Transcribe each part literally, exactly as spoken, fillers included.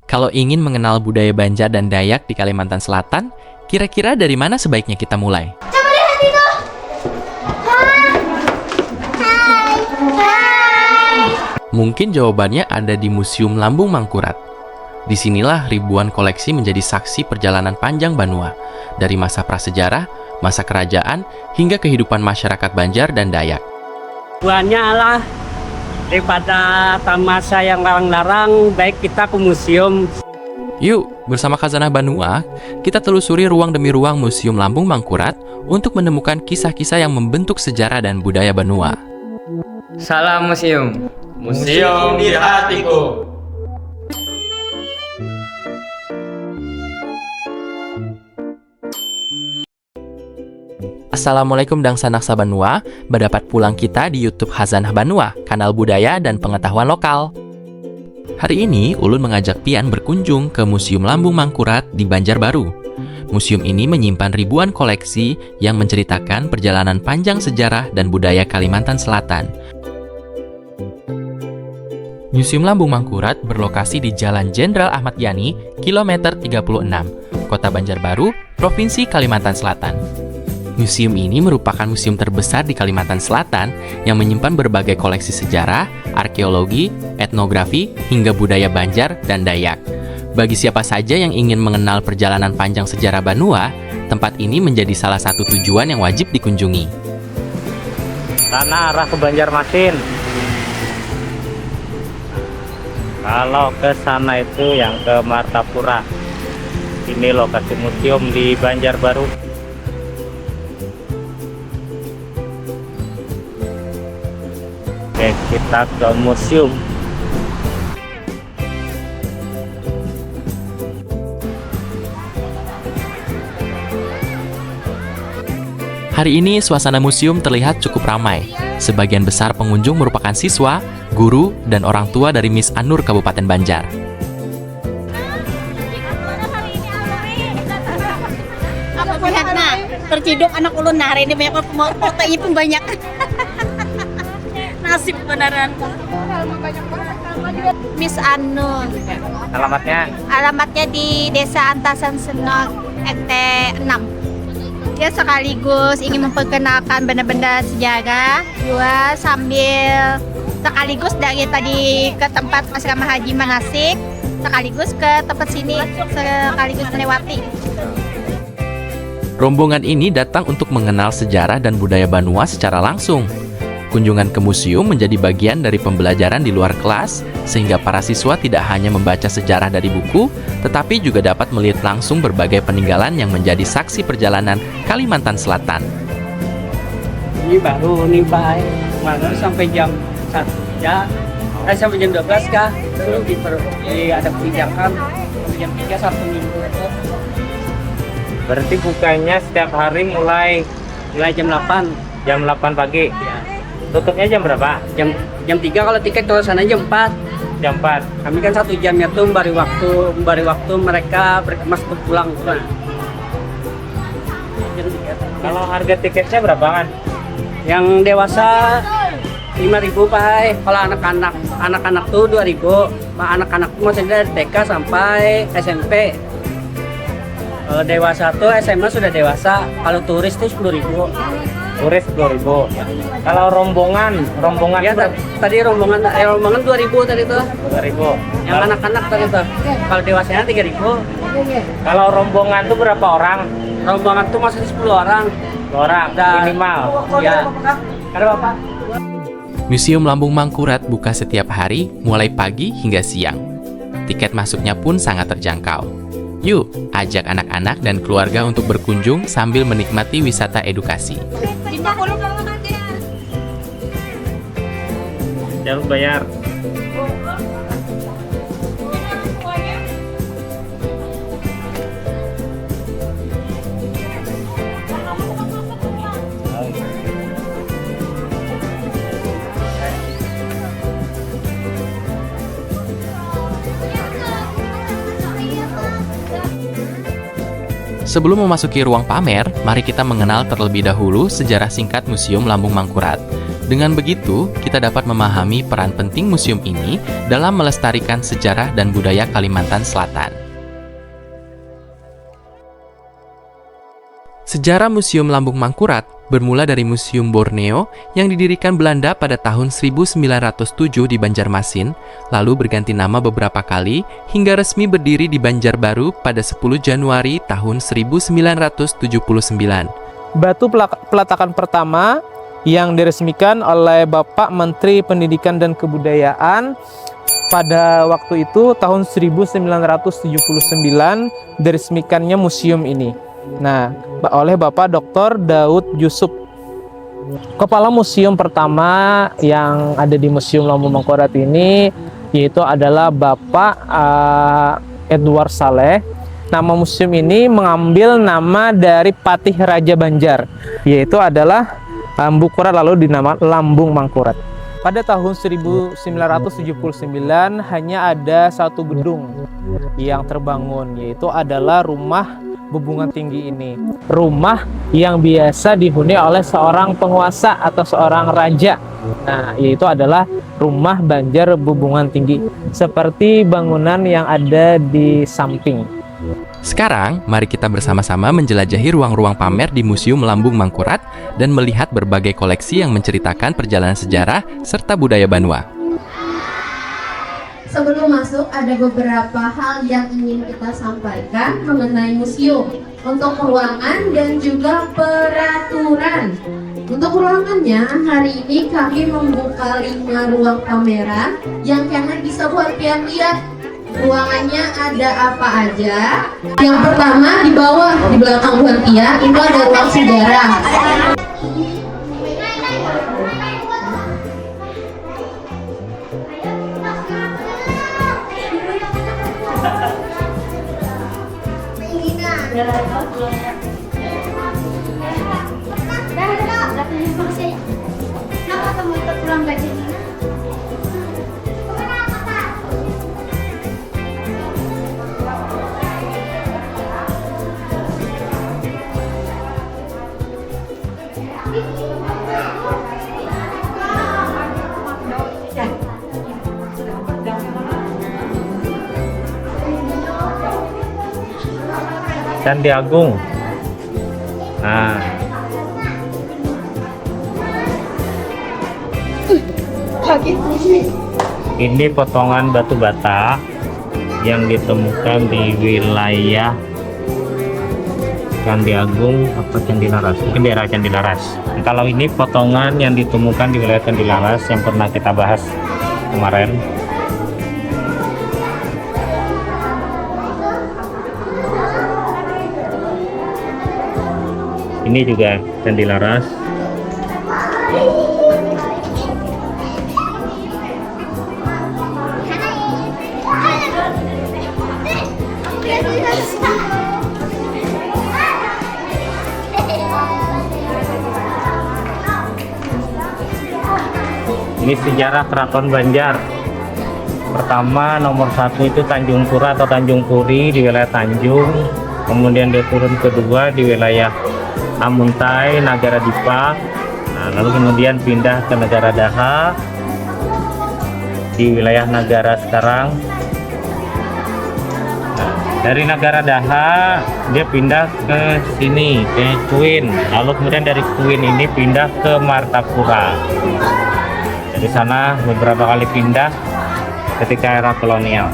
Kalau ingin mengenal budaya Banjar dan Dayak di Kalimantan Selatan, kira-kira dari mana sebaiknya kita mulai? Coba lihat itu. Hai. Hai. Hai. Mungkin jawabannya ada di Museum Lambung Mangkurat. Di sinilah ribuan koleksi menjadi saksi perjalanan panjang Banua, dari masa prasejarah, masa kerajaan, hingga kehidupan masyarakat Banjar dan Dayak. Buahnya lah, daripada tamasa yang larang-larang, baik kita ke museum. Yuk, bersama Khazanah Banua, kita telusuri ruang demi ruang Museum Lambung Mangkurat untuk menemukan kisah-kisah yang membentuk sejarah dan budaya Banua. Salam museum. Museum di hatiku. Assalamualaikum dangsanak sabanua, badapat pulang kita di YouTube Khazanah Banua, kanal budaya dan pengetahuan lokal. Hari ini, ulun mengajak pian berkunjung ke Museum Lambung Mangkurat di Banjarbaru. Museum ini menyimpan ribuan koleksi yang menceritakan perjalanan panjang sejarah dan budaya Kalimantan Selatan. Museum Lambung Mangkurat berlokasi di Jalan Jenderal Ahmad Yani, kilometer tiga puluh enam, Kota Banjarbaru, Provinsi Kalimantan Selatan. Museum ini merupakan museum terbesar di Kalimantan Selatan yang menyimpan berbagai koleksi sejarah, arkeologi, etnografi, hingga budaya Banjar dan Dayak. Bagi siapa saja yang ingin mengenal perjalanan panjang sejarah Banua, tempat ini menjadi salah satu tujuan yang wajib dikunjungi. Sana arah ke Banjarmasin. Kalau ke sana itu yang ke Martapura. Ini lokasi museum di Banjarbaru. Oke, kita ke museum. Hari ini, suasana museum terlihat cukup ramai. Sebagian besar pengunjung merupakan siswa, guru, dan orang tua dari Miss Anur Kabupaten Banjar. Aku lihat nah, terciduk anak ulun nah, hari ini banyak foto ini pun banyak. Nasib kebenaran. Miss Anur. Alamatnya? Alamatnya di Desa Antasan Senok, R T enam. Ya, sekaligus ingin memperkenalkan benda-benda sejarah, dua sambil sekaligus dari tadi ke tempat asrama haji manasik, sekaligus ke tempat sini, sekaligus melewati. Rombongan ini datang untuk mengenal sejarah dan budaya Banua secara langsung. Kunjungan ke museum menjadi bagian dari pembelajaran di luar kelas, sehingga para siswa tidak hanya membaca sejarah dari buku, tetapi juga dapat melihat langsung berbagai peninggalan yang menjadi saksi perjalanan Kalimantan Selatan. Ini baru nih, Pak. Baru sampai jam satu ya. Eh, sampai jam dua belas kah? Itu di, per- di ada kebijakan sampai jam tiga Sabtu Minggu itu. Berarti bukanya setiap hari mulai Mulai jam delapan. Jam delapan pagi. Ya. Tutupnya jam berapa? Jam jam tiga kalau tiket, kalau sana jam empat. Jam empat. Kami kan satu jamnya tuh memberi waktu, memberi waktu mereka berkemas untuk pulang. Nah. Jam tiga. Kalau harga tiketnya berapa kan? Yang dewasa lima ribu, Pak. Kalau anak-anak, anak-anak tuh dua ribu. Nah, anak-anak tuh maksudnya dari T K sampai S M P. Kalau dewasa tuh S M A sudah dewasa. Kalau turis tuh sepuluh ribu. Turis sepuluh ribu. Kalau rombongan, rombongan Ya, ber- ta- tadi rombongan, eh, rombongan dua ribu tadi tuh. dua ribu. Yang anak-anak tadi tuh. Kalau dewasanya tiga ribu. Kalau rombongan tuh berapa orang? Rombongan tuh maksudnya sepuluh orang. Dua orang Dan- minimal. Ya. Ada apa? Museum Lambung Mangkurat buka setiap hari, mulai pagi hingga siang. Tiket masuknya pun sangat terjangkau. Yuk, ajak anak-anak dan keluarga untuk berkunjung sambil menikmati wisata edukasi. Jangan lupa bayar. Sebelum memasuki ruang pamer, mari kita mengenal terlebih dahulu sejarah singkat Museum Lambung Mangkurat. Dengan begitu, kita dapat memahami peran penting museum ini dalam melestarikan sejarah dan budaya Kalimantan Selatan. Sejarah Museum Lambung Mangkurat bermula dari Museum Borneo yang didirikan Belanda pada tahun seribu sembilan ratus tujuh di Banjarmasin, lalu berganti nama beberapa kali hingga resmi berdiri di Banjarbaru pada sepuluh Januari tahun seribu sembilan ratus tujuh puluh sembilan. Batu pelak-, pelatakan pertama yang diresmikan oleh Bapak Menteri Pendidikan dan Kebudayaan pada waktu itu, tahun seribu sembilan ratus tujuh puluh sembilan, diresmikannya museum ini. Nah, ba-, oleh Bapak Doktor Daud Yusuf. Kepala museum pertama yang ada di Museum Lambung Mangkurat ini yaitu adalah Bapak, eh, Edward Saleh. Nama museum ini mengambil nama dari Patih Raja Banjar, yaitu adalah Lambung Kurat, lalu dinama Lambung Mangkurat. Pada tahun seribu sembilan ratus tujuh puluh sembilan, hanya ada satu gedung yang terbangun, yaitu adalah rumah Bubungan Tinggi ini. Rumah yang biasa dihuni oleh seorang penguasa atau seorang raja. Nah, yaitu adalah rumah Banjar Bubungan Tinggi, seperti bangunan yang ada di samping. Sekarang, mari kita bersama-sama menjelajahi ruang-ruang pamer di Museum Lambung Mangkurat dan melihat berbagai koleksi yang menceritakan perjalanan sejarah serta budaya banua. Sebelum masuk, ada beberapa hal yang ingin kita sampaikan mengenai museum. Untuk ruangan dan juga peraturan. Untuk ruangannya, hari ini kami membuka lima ruang pameran yang kalian bisa buat pian lihat. Ruangannya ada apa aja? Yang pertama, di bawah, di belakang buhan pian, itu ada ruang sejarah. Kenapa kamu ikut pulang gajian ini? Candi Agung. Nah. Ini potongan batu bata yang ditemukan di wilayah Candi Agung apa Candi Laras? Mungkin daerah Candi Laras. Kalau ini potongan yang ditemukan di wilayah Candi Laras yang pernah kita bahas kemarin. Ini juga Candi Laras. Ini sejarah Keraton Banjar. Pertama, nomor satu itu Tanjung Pura atau Tanjung Puri di wilayah Tanjung. Kemudian dia turun kedua di wilayah Amuntai, Nagara Dipa. Nah, lalu kemudian pindah ke Negara Daha di wilayah Nagara sekarang. Nah, dari Negara Daha dia pindah ke sini, ke Kuin. Lalu kemudian dari Kuin ini pindah ke Martapura. Dari sana beberapa kali pindah ketika era kolonial.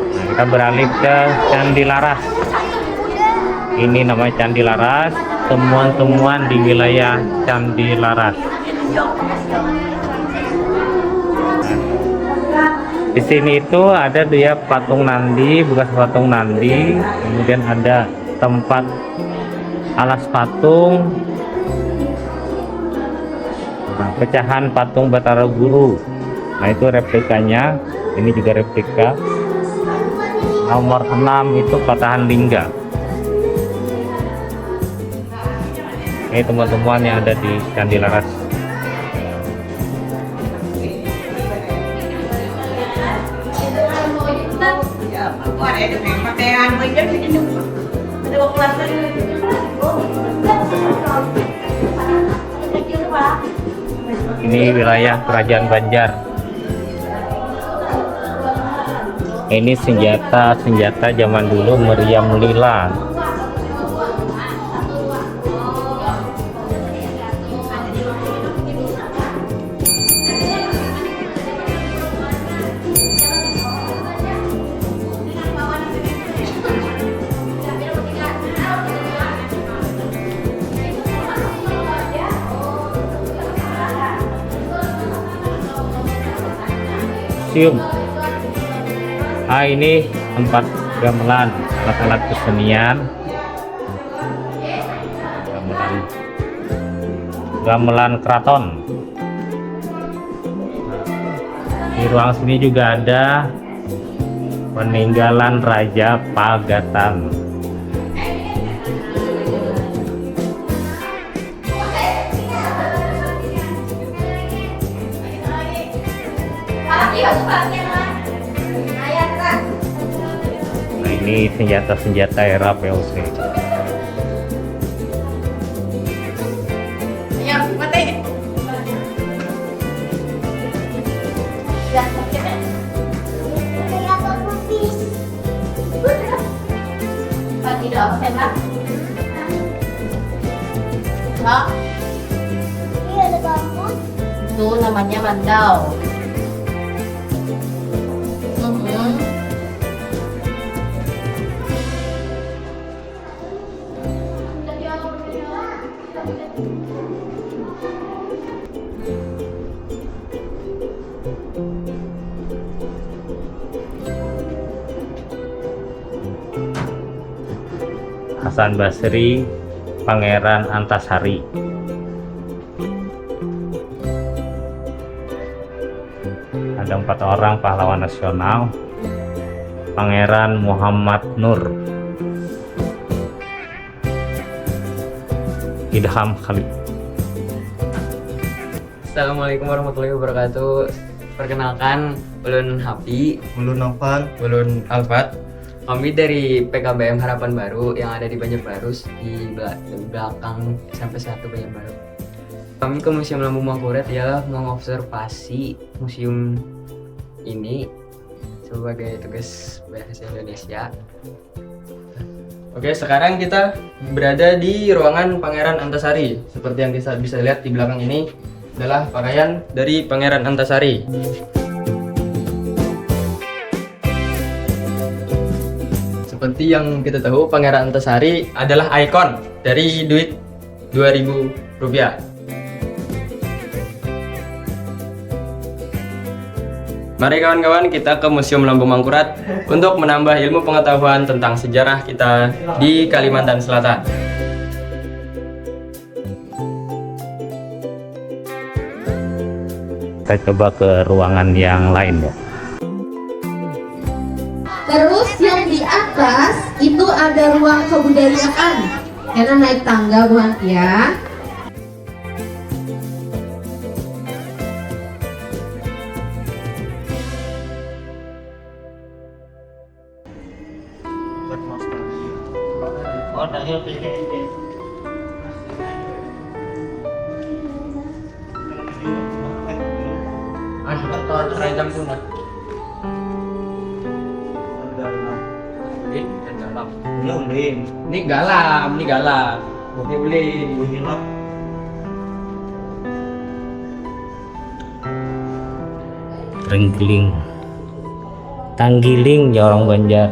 Nah, kita beralih ke Candi Laras. Ini namanya Candi Laras, temuan-temuan di wilayah Candi Laras. Di sini itu ada dia patung Nandi, bekas patung Nandi, kemudian ada tempat alas patung. Nah, pecahan patung Batara Guru. Nah, itu replikanya. Ini juga replika. Nomor enam itu patahan lingga. Ini temuan-temuan yang ada di Candi Laras. Ini wilayah Kerajaan Banjar. Ini senjata-senjata zaman dulu, meriam lila. Museum. Ah, ini tempat gamelan, alat-alat kesenian. Gamelan, gamelan keraton. Di ruang sini juga ada peninggalan Raja Pagatan. Nah, ini senjata-senjata era V O C. Tidak apa, Sandra? Enggak. Ini ada bambu. Itu namanya mandau. Mhm. Hasan Basri, Pangeran Antasari. Ada empat orang pahlawan nasional. Pangeran Muhammad Nur, Idham Khalid. Assalamualaikum warahmatullahi wabarakatuh. Perkenalkan, ulun Hapi. Ulun Noval. Ulun Alfat. Kami dari P K B M Harapan Baru yang ada di Banjarbarus, di bela-, belakang S M P satu Banjarbaru. Kami ke Museum Lambung Mangkurat ialah mengobservasi museum ini sebagai tugas bahasa Indonesia. Oke, sekarang kita berada di ruangan Pangeran Antasari. Seperti yang kita bisa lihat di belakang ini adalah pakaian dari Pangeran Antasari. Seperti yang kita tahu, Pangeran Antasari adalah ikon dari duit dua ribu rupiah. Mari kawan-kawan, kita ke Museum Lambung Mangkurat untuk menambah ilmu pengetahuan tentang sejarah kita di Kalimantan Selatan. Kita coba ke ruangan yang lain, ya. Terus yang di atas itu ada ruang kebudayaan. Karena naik tangga, buhan, ya. Anu, terancam punah. Ulin dan galam. Ini ulin. Ini galam, ini galam. Ini ulin. Ulin lah. Renggiling. Tanggiling ya orang Banjar.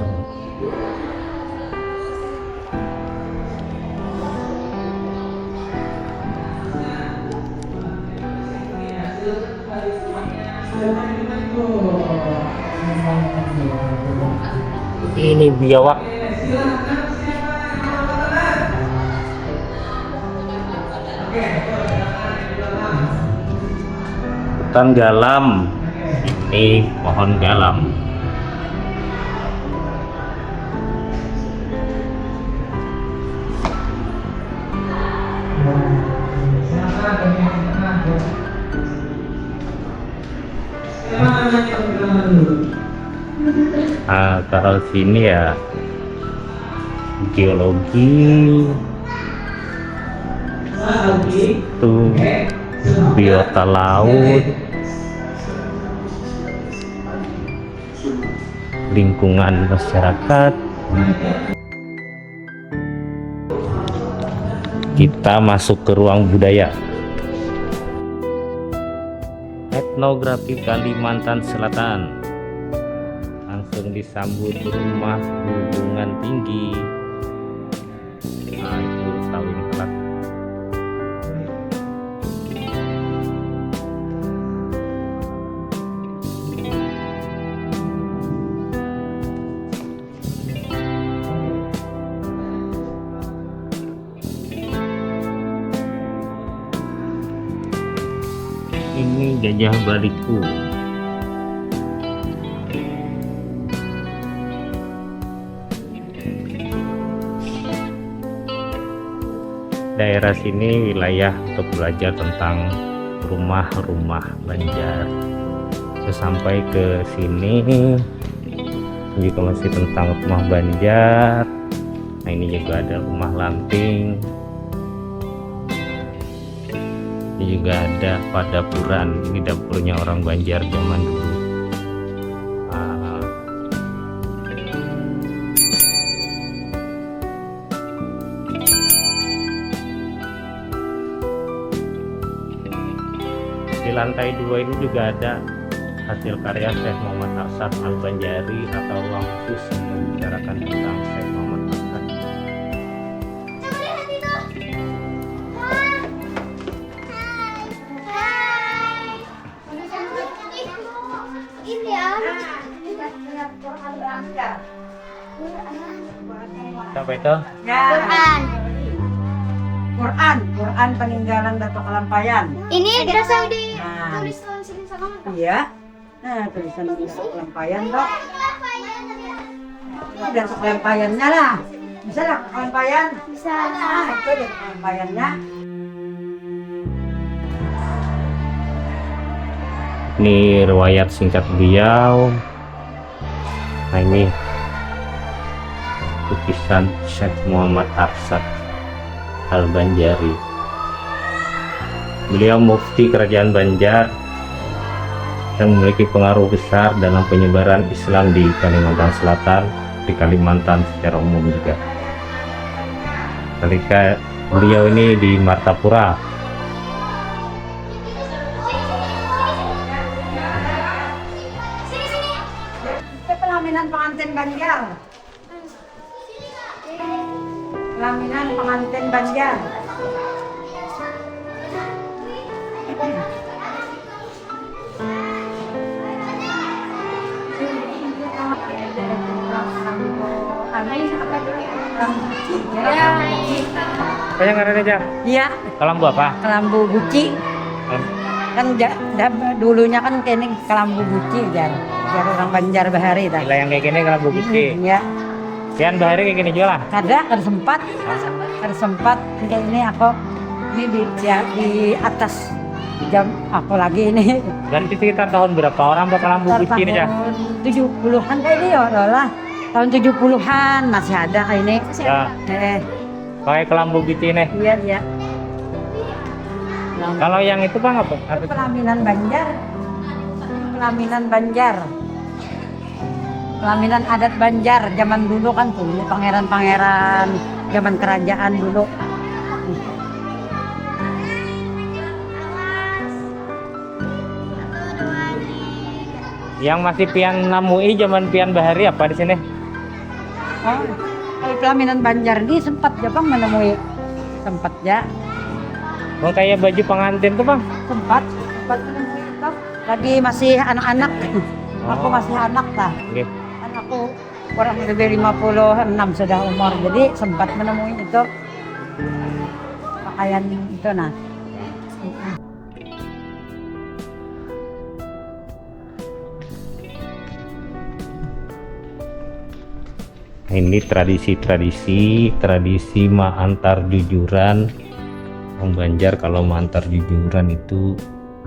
Ini biawak. Hutan galam. Ini pohon galam. Ah, kalau sini ya geologi, situ biota laut, lingkungan masyarakat. Kita masuk ke ruang budaya. Etnografi Kalimantan Selatan. Langsung disambut rumah bubungan tinggi. Nah, itu kawin alat. Ini gajah baliku. Daerah sini wilayah untuk belajar tentang rumah-rumah Banjar. Sesampai ke sini juga masih tentang rumah Banjar. Nah, ini juga ada rumah lamping. Ini juga ada padapuran. Ini dapurnya orang Banjar zaman dulu. Ah. Di lantai dua ini juga ada hasil karya Syekh Muhammad Arsyad Al-Banjari atau ruang khusus yang membicarakan tentang Syekh Muhammad Arsyad. Ini, Am. Apa itu? Ya. Quran. Quran, Quran peninggalan Datuk Kalampayan. Ini berasal di Nah. Tulis tahun seribu sembilan ratus. Iya. Nah, tulisan Datuk Kalampayan, Pak. Ini Datuk Kalampayannya lah. Bisa lah, Kalampayan. Bisa. Nah, itu Datuk Kalampayannya. Ini riwayat singkat beliau. Nah, ini lukisan Syekh Muhammad Arsyad Al-Banjari. Beliau mufti kerajaan Banjar yang memiliki pengaruh besar dalam penyebaran Islam di Kalimantan Selatan, di Kalimantan secara umum juga. Ketika beliau ini di Martapura. Pelaminan pengantin Banjar. Pelaminan pengantin Banjar. Apa yang ada aja? Iya. Kelambu apa? Kelambu guci. Kan ja, da, dulunya kan kene kelambu guci, jar, jar orang Banjar bahari dah. Bila yang kayak gini kelambu guci. Hmm, ya. Pian bahari kayak gini juga lah. Kada, kada sempat. Kada sempat. Kayak ini aku ini di, ya, di atas jam aku lagi ini. Berarti sekitar tahun berapa orang pakai kelambu guci ini, Cah? Tujuh puluhan kayak ini ya, lah. Tahun tujuh puluhan masih ada kayak ini. Ya. Eh. Pakai kelambu guci nih. Iya, iya. Kalau yang itu, Bang, apa? Itu pelaminan Banjar. Pelaminan Banjar. Pelaminan adat Banjar zaman dulu kan tuh, pangeran-pangeran zaman kerajaan dulu. Yang masih pian namui zaman pian bahari apa di sini? Oh, kalau pelaminan Banjar ni sempat ja pang menemui, sempat ja. Bang, kayak baju pengantin tuh, Bang? Sempat, sempat menemui itu. Lagi masih anak-anak. Aku masih anak lah. Nggih. Kan aku kurang lebih lima puluh enam sudah umur, jadi sempat menemui itu pakaian itu, nah. Ini tradisi-tradisi, tradisi maantar jujuran. Orang Banjar kalau maantar jujuran itu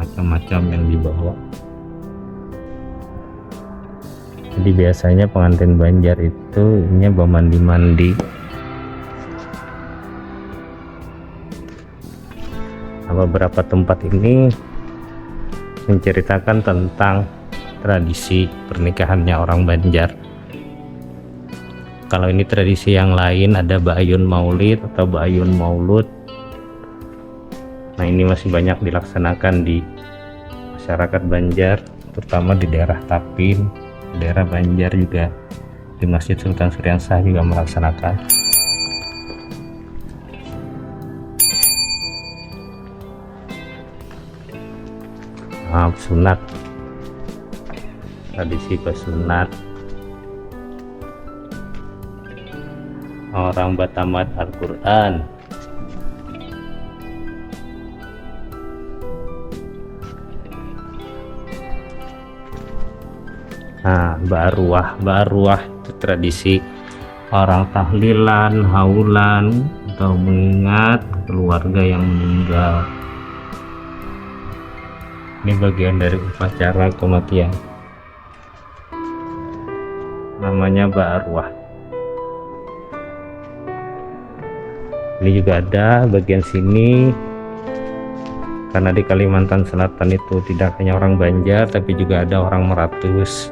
macam-macam yang dibawa. Jadi biasanya pengantin Banjar itu inya bamandi-mandi. Apa Beberapa tempat ini menceritakan tentang tradisi pernikahannya orang Banjar. Kalau ini tradisi yang lain, ada Baayun Maulid atau Baayun Maulud. Nah, ini masih banyak dilaksanakan di masyarakat Banjar, terutama di daerah Tapin, daerah Banjar juga, di Masjid Sultan Suriansah juga melaksanakan. Nah, sunat, tradisi pesunat orang batamat Al-Quran. Nah, baruah, baruah itu tradisi orang tahlilan, haulan, atau mengingat keluarga yang meninggal. Ini bagian dari upacara kematian. Namanya baruah. Ini juga ada bagian sini, karena di Kalimantan Selatan itu tidak hanya orang Banjar, tapi juga ada orang Meratus.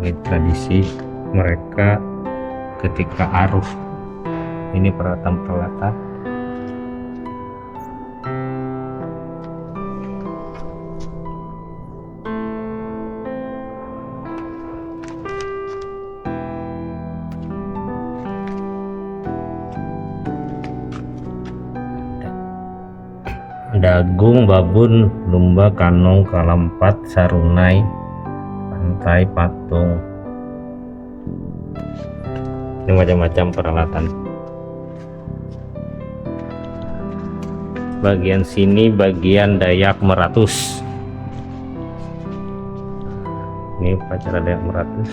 Ini tradisi mereka ketika aruh. Ini peralatan-peralatan. Dagung, babun, lumba, kanung, kalampat, sarunai, pantai, patung. Ini macam-macam peralatan. Bagian sini bagian Dayak Meratus. Ini upacara Dayak Meratus.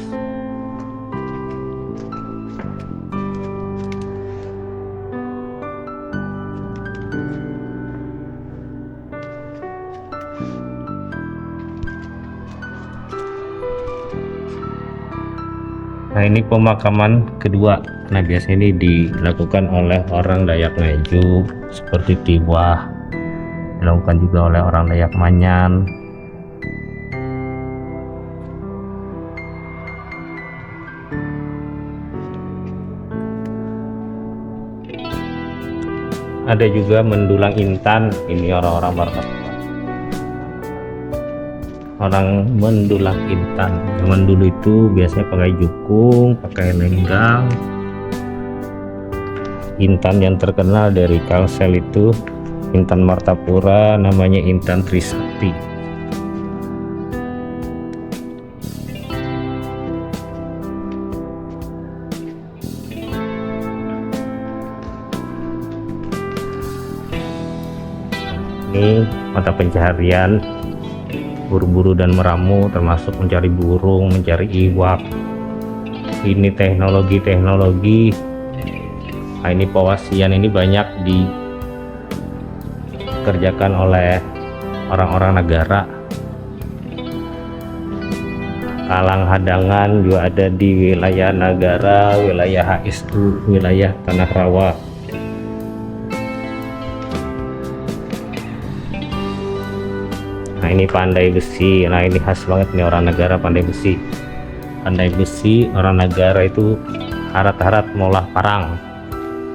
Nah, ini pemakaman kedua. Nah, biasanya ini dilakukan oleh orang Dayak Ngaju, seperti Tiwah, dilakukan juga oleh orang Dayak Manyan. Ada juga mendulang intan, ini orang-orang Batak. Orang mendulang intan. Zaman dulu itu biasanya pakai jukung, pakai lenggang. Intan yang terkenal dari Kalsel itu, intan Martapura, namanya intan Trisakti. Ini mata pencaharian, buru-buru dan meramu, termasuk mencari burung, mencari iwak. Ini teknologi-teknologi. Nah, ini pewasian ini banyak dikerjakan oleh orang-orang Nagara. Kalang hadangan juga ada di wilayah Nagara, wilayah H S U, wilayah Tanah Rawa. Nah, ini pandai besi. Nah, ini khas banget nih orang Nagara, pandai besi. Pandai besi orang Nagara itu harat-harat maulah parang.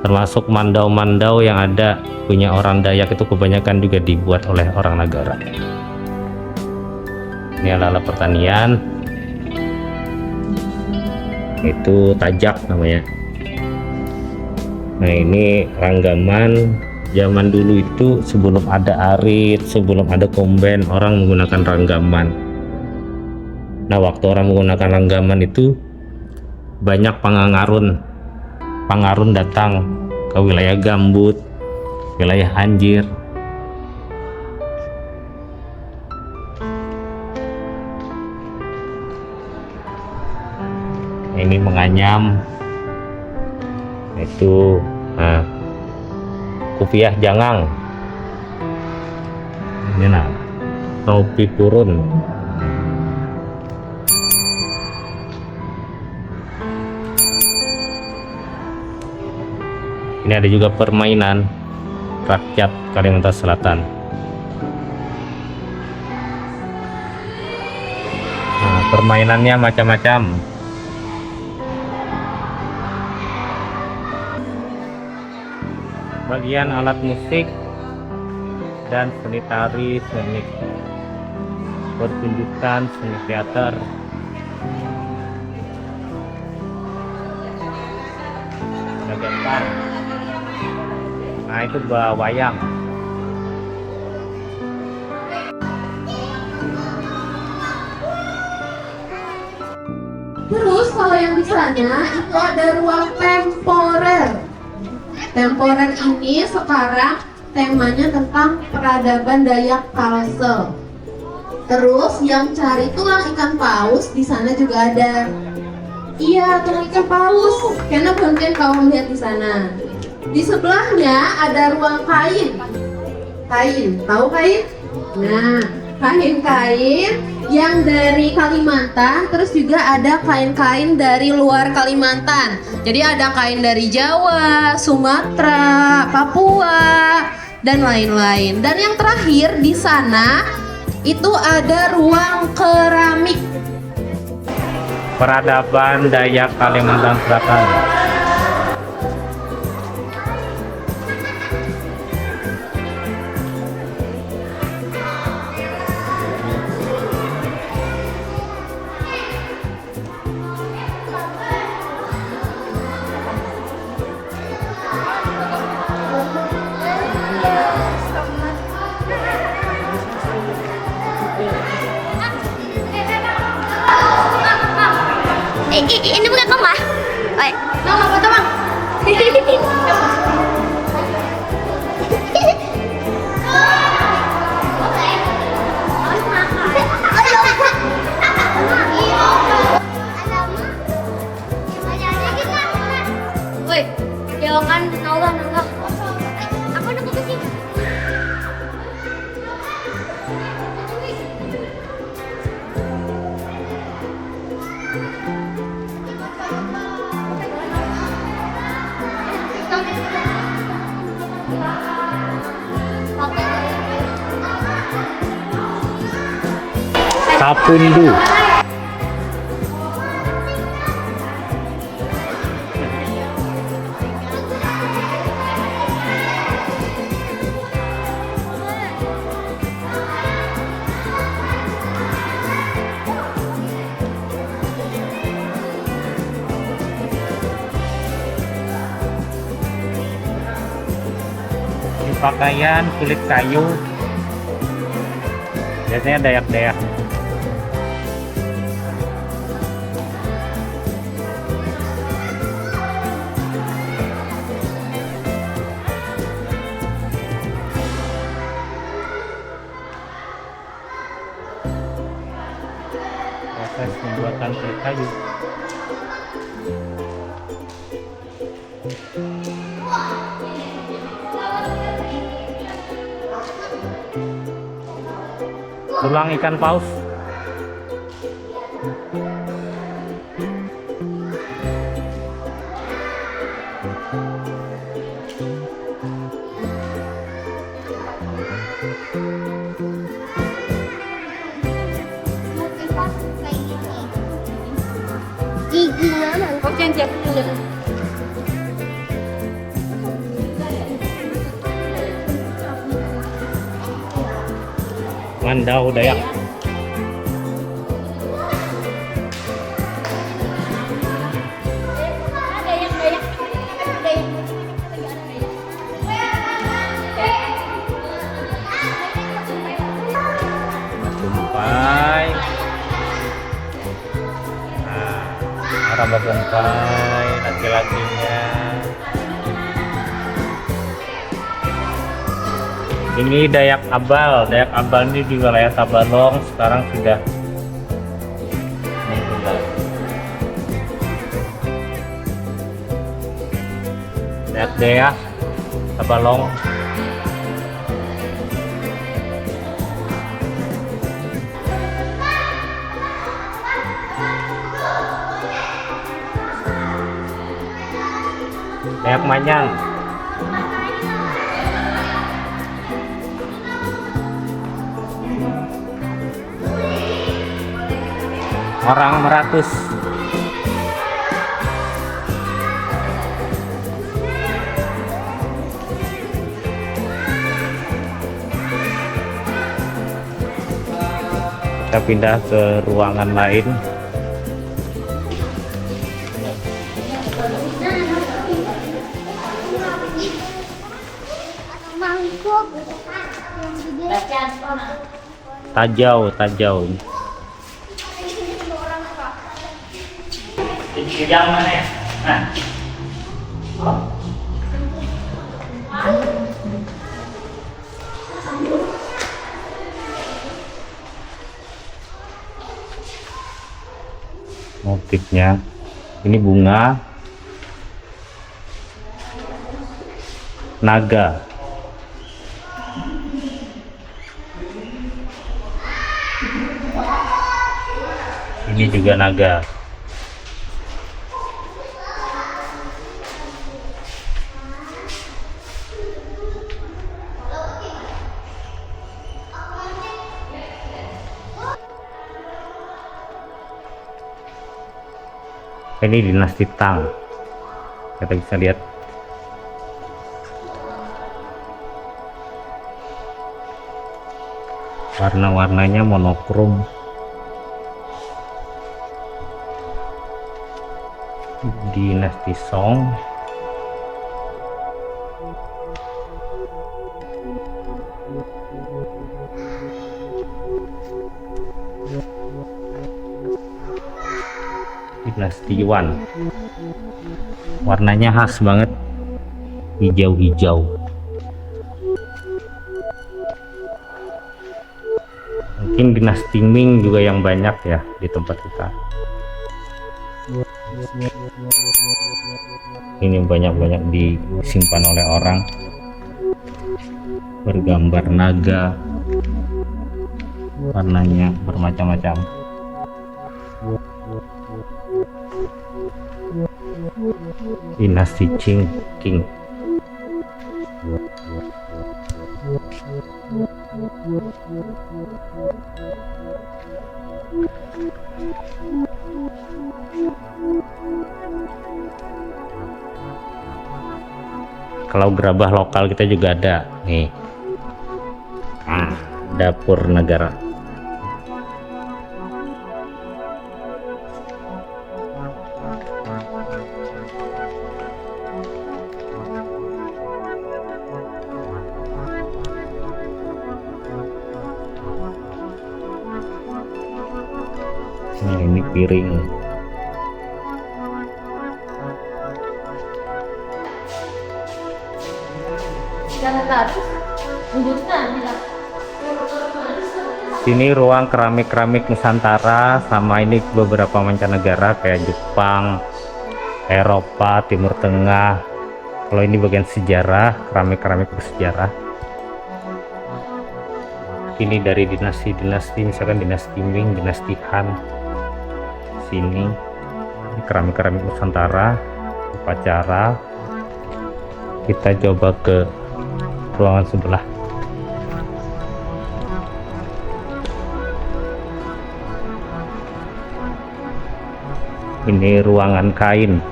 Termasuk mandau-mandau yang ada punya orang Dayak itu kebanyakan juga dibuat oleh orang Nagara. Ini alat-alat pertanian. Itu tajak namanya. Nah, ini ranggaman. Zaman dulu itu sebelum ada arit, sebelum ada kombain, orang menggunakan ranggaman. Nah, waktu orang menggunakan ranggaman itu banyak pangangarun. Pangarun datang ke wilayah Gambut, wilayah Anjir. Ini menganyam. Itu, nah, kupiah jangang. Ini, nah, topi purun. Ini ada juga permainan. rakyat Kalimantan Selatan. Nah, permainannya macam-macam. Bagian alat musik dan seni tari, seni pertunjukan, seni teater. Bagian pan. Nah, itu ba-, wayang. Terus kalau yang di sana itu ada ruang temporer. Temporer ini sekarang temanya tentang peradaban Dayak Kalsel. Terus yang cari tulang ikan paus di sana juga ada. Iya, tulang ikan paus. Karena mungkin kamu melihat di sana. Di sebelahnya ada ruang kain. Kain, tahu kain? Nah, kain-kain yang dari Kalimantan, terus juga ada kain-kain dari luar Kalimantan. Jadi ada kain dari Jawa, Sumatera, Papua, dan lain-lain. Dan yang terakhir di sana itu ada ruang keramik. Peradaban Dayak Kalimantan Selatan. Eh, i- ini bukan rumah. Oi. Bang, apa tuh, Bang? Woi, jangan nolak nolak. Aku nunggu ke sini. Tapundu. Ini pakaian kulit kayu. Biasanya dayak-dayak. Proses pembuatan kulit kayu. Tulang ikan paus. Giginya mana? Oke, siap. Ngandau Dayak. Bumpai. Nah, orang babumpai laki-lakinya. Ini Dayak Abal. Dayak Abal ini di wilayah Tabalong sekarang sudah menghilang. Dayak-dayak Tabalong. Dayak Manyang. Orang meratus. Kita pindah ke ruangan lain. Tajau, tajau. Yang mana ya? Nah. Motifnya ini bunga naga. Ini juga naga. Ini dinasti Tang. Kita bisa lihat warna-warnanya monokrom. Dinasti Song. Dinasti Yuan. Warnanya khas banget, hijau-hijau. Mungkin dinasti Ming juga yang banyak ya di tempat kita. Ini banyak-banyak disimpan oleh orang. Bergambar naga, warnanya bermacam-macam. Dinasti Qing, Qing. Kalau gerabah lokal kita juga ada nih. Ah, dapur negara. Nah, ini piring. Sini ruang keramik-keramik Nusantara, sama ini beberapa mancanegara kayak Jepang, Eropa, Timur Tengah. Kalau ini bagian sejarah, keramik-keramik bersejarah. Ini dari dinasti-dinasti, misalkan dinasti Ming, dinasti Han. Sini, ini keramik-keramik Nusantara, upacara. Kita coba ke ruangan sebelah. Ini ruangan kain.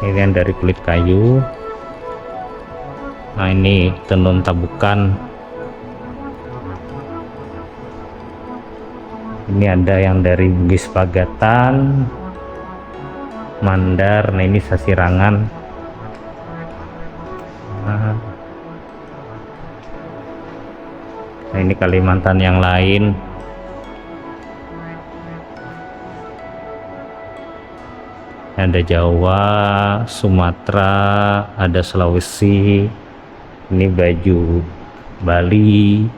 Ini yang dari kulit kayu. Nah, ini tenun tabukan. Ini ada yang dari Bugis Pagatan, Mandar. Nah, ini sasirangan. Nah, nah, ini Kalimantan yang lain. Ada Jawa, Sumatera, ada Sulawesi. Ini baju Bali,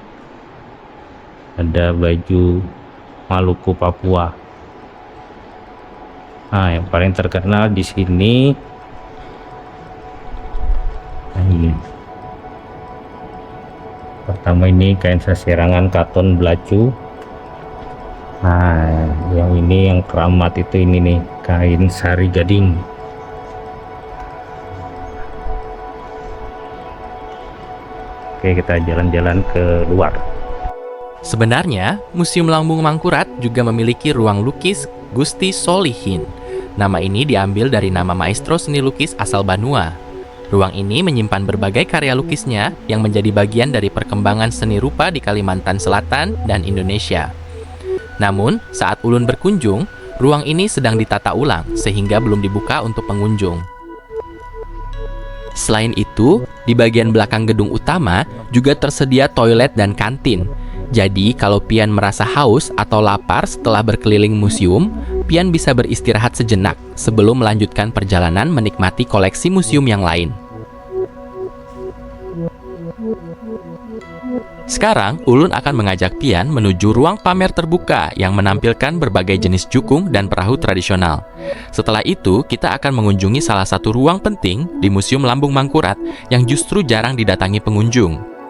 ada baju Maluku, Papua. Nah, yang paling terkenal di sini, nah, ini. Pertama ini kain sasirangan katun belacu. Nah, yang ini yang keramat itu ini nih, kain sari gading. Oke, kita jalan-jalan ke luar. Sebenarnya, Museum Lambung Mangkurat juga memiliki ruang lukis Gusti Solihin. Nama ini diambil dari nama maestro seni lukis asal Banua. Ruang ini menyimpan berbagai karya lukisnya yang menjadi bagian dari perkembangan seni rupa di Kalimantan Selatan dan Indonesia. Namun, saat ulun berkunjung, ruang ini sedang ditata ulang sehingga belum dibuka untuk pengunjung. Selain itu, di bagian belakang gedung utama juga tersedia toilet dan kantin. Jadi, kalau pian merasa haus atau lapar setelah berkeliling museum, pian bisa beristirahat sejenak sebelum melanjutkan perjalanan menikmati koleksi museum yang lain. Sekarang, ulun akan mengajak pian menuju ruang pamer terbuka yang menampilkan berbagai jenis jukung dan perahu tradisional. Setelah itu, kita akan mengunjungi salah satu ruang penting di Museum Lambung Mangkurat yang justru jarang didatangi pengunjung.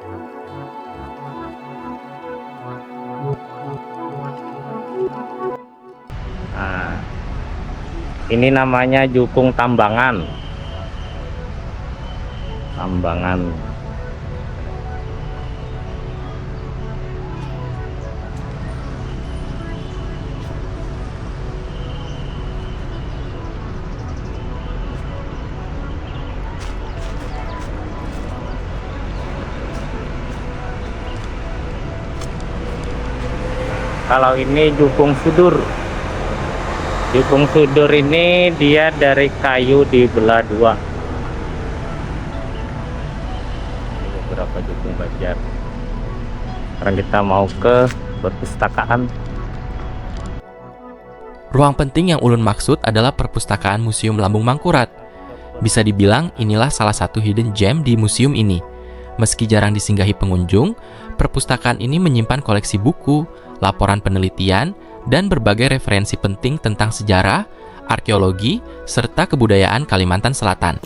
Nah, ini namanya jukung tambangan. Tambangan. Kalau ini jukung sudur. Jukung sudur ini dia dari kayu dibelah dua. Ini beberapa jukung Banjar. Sekarang kita mau ke perpustakaan. Ruang penting yang ulun maksud adalah perpustakaan Museum Lambung Mangkurat. Bisa dibilang inilah salah satu hidden gem di museum ini. Meski jarang disinggahi pengunjung, perpustakaan ini menyimpan koleksi buku, laporan penelitian, dan berbagai referensi penting tentang sejarah, arkeologi, serta kebudayaan Kalimantan Selatan.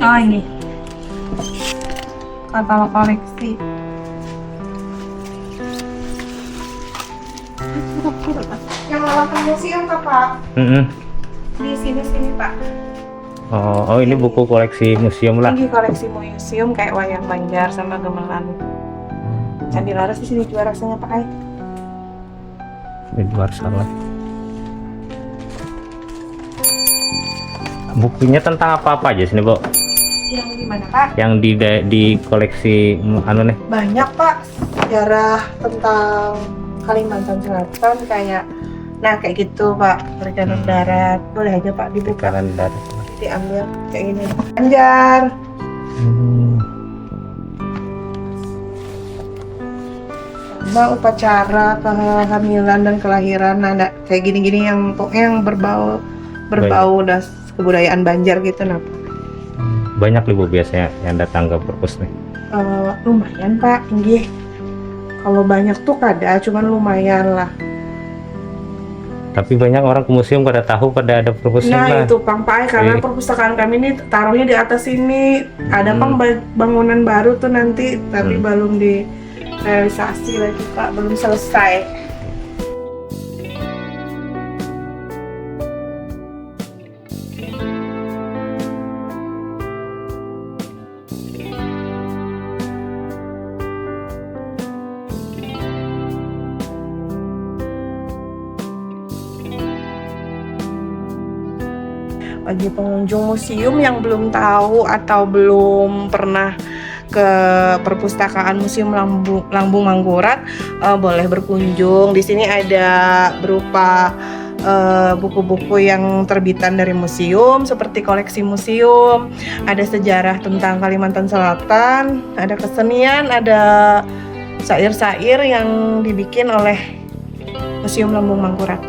Oh, ini. Katalog koleksi. Yang lewat museum, Pak? Mm-mm. Di sini, sini, Pak. Oh, oh, ini buku koleksi museum lah. Ini koleksi museum kayak wayang Banjar sama gamelan Candi Laras di sini juga rasanya, Pak ai. Di luar sana. Bukunya tentang apa-apa aja sini, Bu? Yang di mana, Pak? Yang di da- di koleksi, mm, anu nih. Banyak, Pak. Sejarah tentang Kalimantan Selatan kayak, nah, kayak gitu, Pak. Perikanan darat. Boleh aja, Pak, dibuka. Perikanan darat. Diambil kayak gini. Banjar. Hmm. Sama upacara kehamilan dan kelahiran, nah, ndak kayak gini-gini yang pokoknya yang berbau, berbau das kebudayaan Banjar gitu, nah. Hmm. Banyak, Ibu, biasanya yang datang ke perpus nih? Eh, lumayan, Pak, nggih. Kalau banyak tuh kada, cuman lumayan lah. Tapi banyak orang ke museum kada tahu kada ada perpusnya. Nah, itu pang, Pak, karena perpustakaan kami ini taruhnya di atas sini. Ada pang ba- bangunan baru tuh nanti, tapi belum direalisasi lagi, Pak, belum selesai. Bagi pengunjung museum yang belum tahu atau belum pernah ke perpustakaan Museum Lambu- Lambung Mangkurat, eh, boleh berkunjung. Di sini ada berupa, eh, buku-buku yang terbitan dari museum, seperti koleksi museum, ada sejarah tentang Kalimantan Selatan, ada kesenian, ada syair-syair yang dibikin oleh Museum Lambung Mangkurat.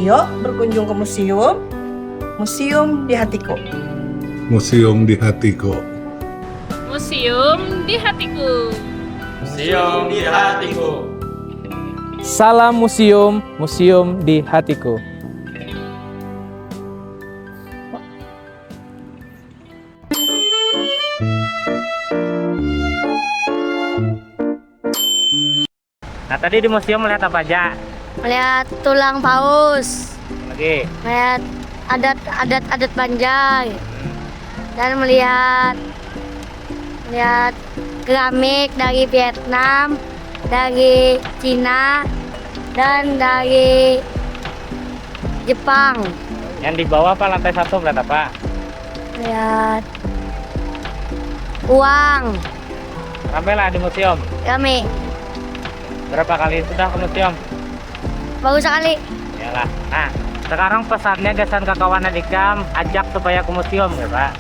Yuk berkunjung ke museum. Museum di hatiku. Museum di hatiku. Museum di hatiku. Museum di hatiku. Salam museum, museum di hatiku. Nah, tadi di museum melihat apa aja? Melihat tulang paus. Lagi. Melihat adat adat adat Banjar. Dan melihat melihat keramik dari Vietnam, dari Cina, dan dari Jepang. Yang di bawah apa, lantai satu, melihat apa? Lihat uang. Ramai lah di museum. Kami Berapa kali sudah ke museum? Baru sekali. Yalah. Nah, sekarang pesannya gasan kakawanan ikam, ajak supaya ke museum ya, Pak.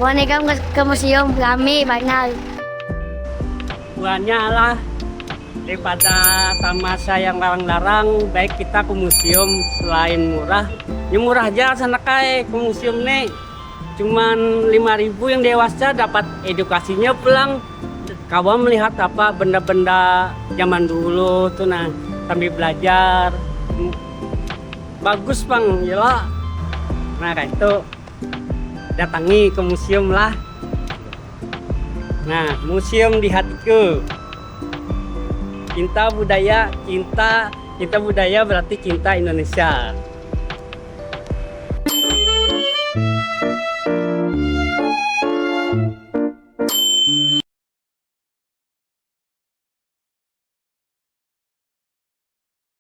Buat ikam ke, ke museum, rame banyak. Buahnya lah, daripada tamasa yang larang-larang, baik kita ke museum. Selain murah, ya murah aja sana kai ke museum nih. Cuman lima ribu yang dewasa, dapat edukasinya pulang. Kawa melihat apa benda-benda zaman dulu tuh, nah, sambil belajar. Bagus pang, ya lah. Nah, kayak itu, datangi ke museum lah. Nah, museum di hatiku. Cinta budaya, cinta cinta budaya berarti cinta Indonesia.